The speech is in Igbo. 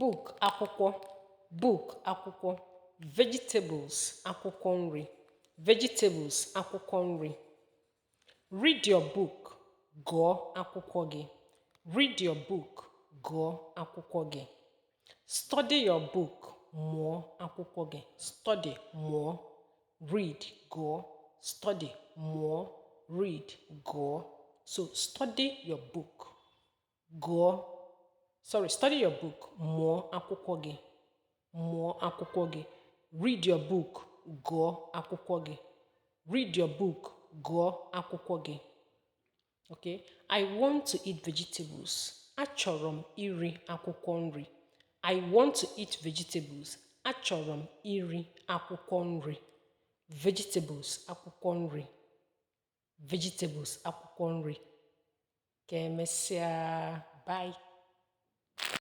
Book, akwụkwọ. Book, akwụkwọ. Vegetables, akwụkwọ nri. Vegetables, akwụkwọ nri. Read your book. Gụọ akwụkwọ gị. Read your book. Gụọ akwụkwọ gị. Study your book. Mụọ akwụkwọ gị. Study, mụọ. Read, gụọ. Study, mụọ. Read, gụọ. So study your book. Gụọ. Sorry, study your book. Mụọ akwụkwọ gị. Mụọ akwụkwọ gị. Read your book. Gụọ akwụkwọ gị. Read your book. Gụọ akwụkwọ gị. Okay. I want to eat vegetables. Achọrọ m iri akwụkwọ nri. I want to eat vegetables. Achọrọ m iri akwụkwọ nri. Vegetables, akwụkwọ nri. Vegetables, akwụkwọ nri. Ka emesịa. Bye.